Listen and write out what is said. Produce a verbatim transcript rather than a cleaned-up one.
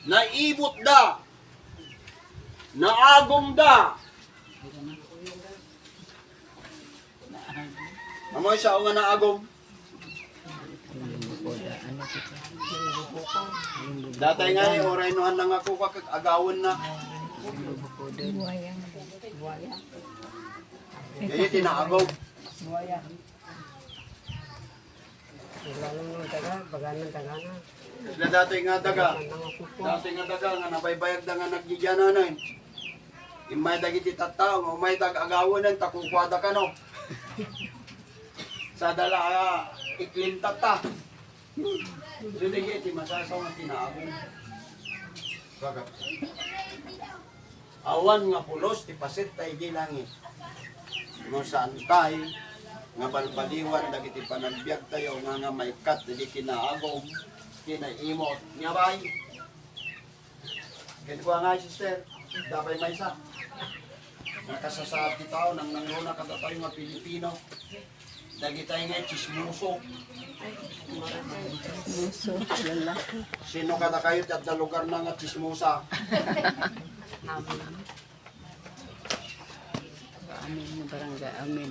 Naibutda. Naagumda. Amoy sao nga naagum? Daytoy nga ni, uray no han nangakukua ket agawenna. Kaya ti naagum. Ilalim ng daga, baga ng daga na. Daytoy nga daga. Daytoy nga daga nga nabaybayagda nga nagdidiananen. Immay dagiti tattao nga umayda agawenen ta kukuada kano. Sa dala, ah, iklim tatta. Dili iti masasaw nga tinaabong. Awan nga pulos ti paset ta idiay langit. No saantay nga balbaliwan dagiti panagbiagtayo nga, nga maikkat iti kinaagum, kinaimot. Nya bay? Kenkuana nga, sister, dapay maysa. Nakasasaad ti tao, nangnangruna kadatayo nga Pilipino. Dagitay nga tsismoso. Muso, lalaki. Sino kadakayo ti adda lugarna nga tsismosa? Amen. Amen, barangay. Amen.